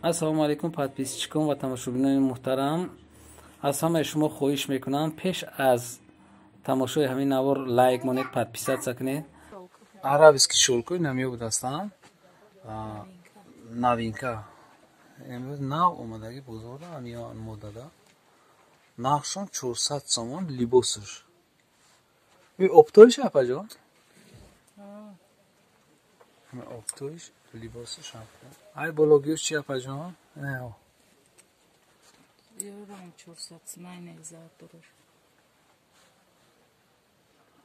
Ассалому алайкум подписчикон ва тамошобинони муҳтарам. Аз ҳамаи шумо хоҳиш мекунам пеш аз тамошои ҳамин навор лайк монед, подписаться кунед. Арабский шёлкои намёб ҳастанд. Новинка. Имрӯз нав омадаги бозорда ҳамин моддада. Нархшон 400 сомон либосш. И оптовиш апаҷон? Оптовиш либосш ҳафта. Ай бологиёш чи апаҷон? Не. Ёрам 400 сомон изатурш.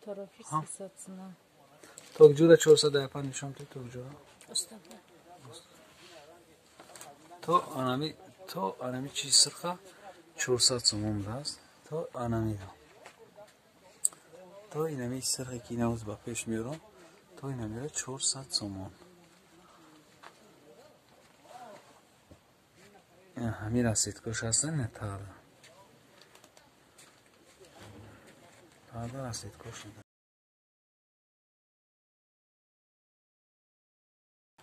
Тарафи 300 сомон. Токҷура 400 апа нишон ту токҷура. То анами чиз сирха 400 сомон будааст. То анамиро. То инами сирхе ки инавз ба пеш меорам, то инамиро 400 сомон. Ҳамин расидкош ҳастан, не тарда. Тарда расидкош.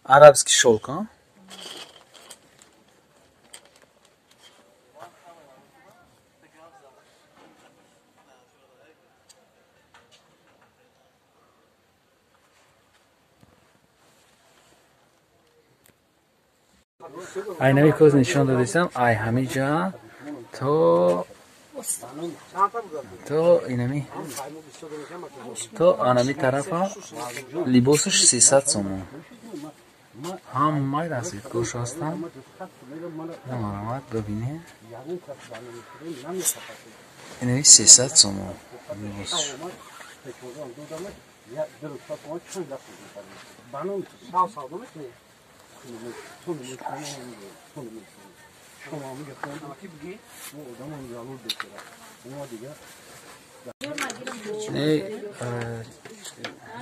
Арабский шёлк, а? Айнави коз нишон додисам, ай ҳамиҷа то инами то анами тарафа либосаш 300 сомон. Ҳамаи расидкош ҳастанд. Марамат бибинед. Инами 300 сомон либосаш.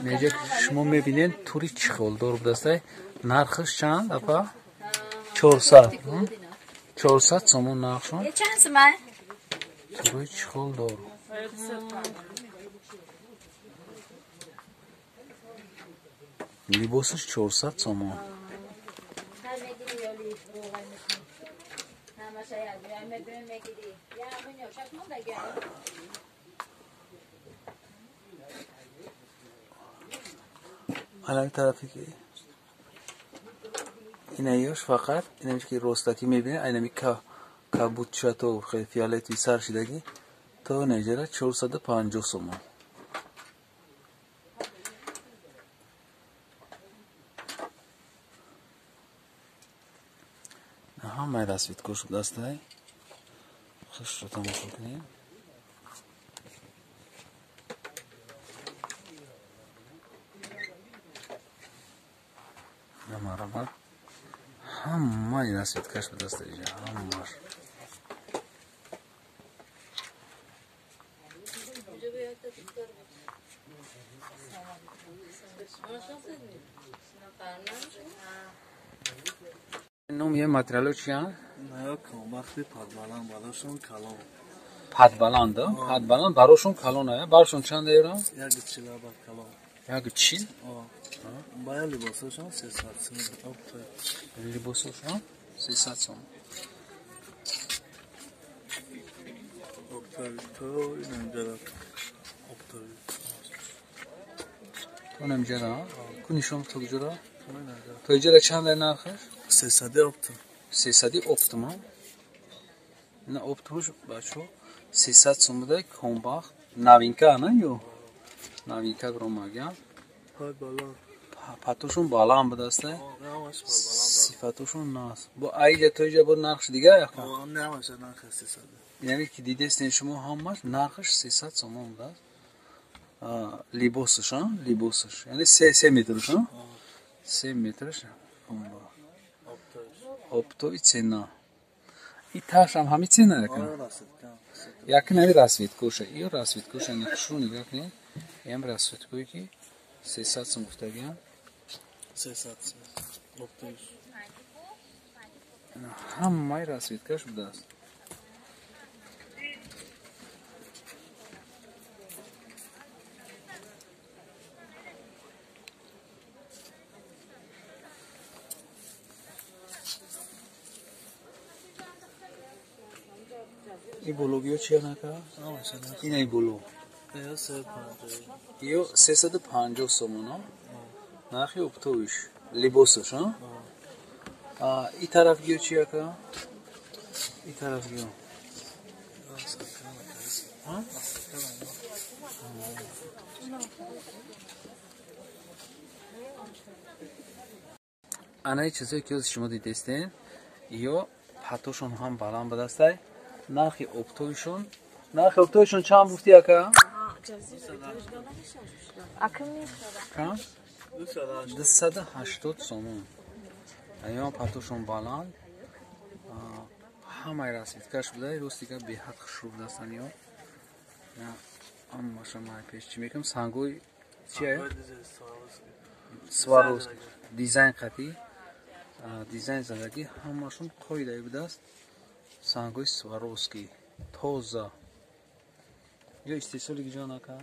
Неҷа шумо мебинед тури чихолдор будастай. Нархаш чанд апа? 400. 400 сомон нархшон. Тури чихолдор. Либосаш 400 сомон. Алами тарафе ки инаёш фақат инаме ки ростакӣ мебинед, айнами кабудчато хеле фиолетовый сар шидагӣ то неҷара 450 сомон. Ҳамаи расвиткош будастай. Хушро тамошо кунед. Марҳамат. Ҳамаи расвиткаш будастай иҷа, ҳамаш. Ном е материало чиянд? Ная камбахти падбаланд барошон калон. Падбаланд, падбаланд барошон калон ая. Барошон чанд евро? 1.40 бар калон. 1.40? Бая либосошон 300 сом. Либосошон 300 сом. Оптовик то инамҷара. Оптовик. То инамҷара? Ку нишон то куҷора? То иҷара чанд е нархаш? 300 оптом. 300 оптом, а? Ина оптомш бачо 300 сом буда комбахт. Новинка, на ё? Новинка бромагя. Патошон баланд будастай. Сифатошон нас. Бо айҷа то иҷа бо нархш дига яка? Намаша нарх 300. Инами ки дидестен шумо ҳамаш нархаш 300 сомон будааст. Либосаш, а? Либосаш. Яъне 3 метрш, а? 3 метрш. Оптовый цена. И ташам ҳами цена яка? Яки нави расветкоша. Ё расветкоша нақшу нигоҳ кунед. Ям расветкое ки 300 сом гуфтагиам. 300 сом. Оптовый. Ҳамаи расветкаш будааст. И бологиё чия нака? Инаи боло. Ё 350 сомон, нархи оптовиш. Либосаш, а? И тараф гиё чия ка? И тараф гиё. Анаи чизое ки ҳозир шумо дидестен, ё патошон ҳам баланд будастай. Нархи оптовишон чанд гуфти ака? 280 сомон. Аён патошон баланд. Ҳамаи расидкаш будай, ростига беҳад хушрӯ будастан ё. Аммаша май пеш чӣ мекунам? Сангои чия? Сваровски. Дизайн қатӣ, дизайн задагӣ ҳамашон қоидаи будааст. Сангои Сваровски тоза. Ё истеҳсоли гиҷо нака?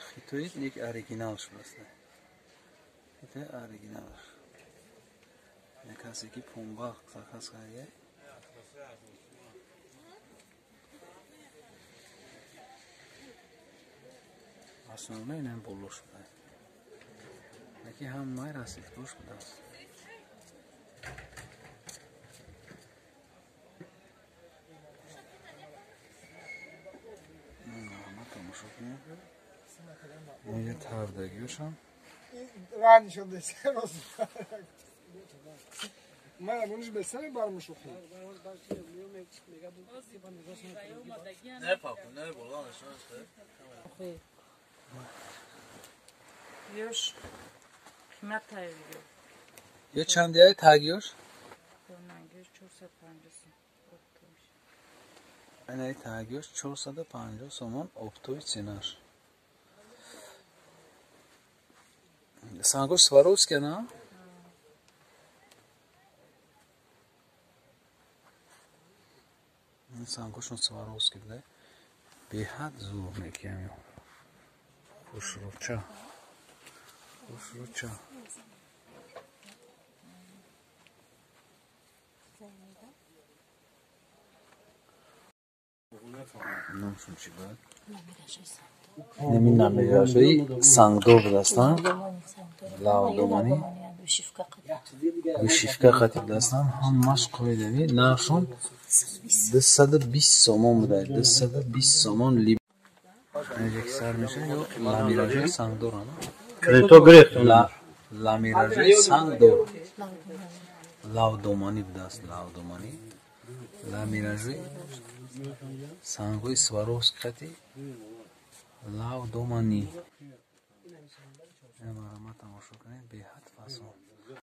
Хитои нек оригинал шудааст. Хитои оригинал. Касе ки пунбақ заказ карда. Основно инам боло шуда. Яки ҳамаи расидкош будааст. Тамошо кунед. Инҷа тавдагиёшам. Ё чандияй тагиёш? Анаи тагиёш 450 сомон оптови ценаш. Сангош Сваровски, на? Сангошон Сваровски буда. Беҳад зур мекиям ё. Хушрӯча. Хушрӯча. Номшон чӣ буд? Нами намиражои сангдор будастанд. Лавдоманӣ. Вышивка қатӣ будастанд. Ҳамаш қоидави. Нархшон 220 сомон буда. 220 сомон. Инҷа сар мешавад ё ламиражои сангдор ана? Ламиражои сангдор. Лавдоманӣ будааст. Лавдоманӣ. Ламиражои сангҳои Сваровски қатӣ лавдоманӣ. Марама тамошо кунед, беҳад фасон.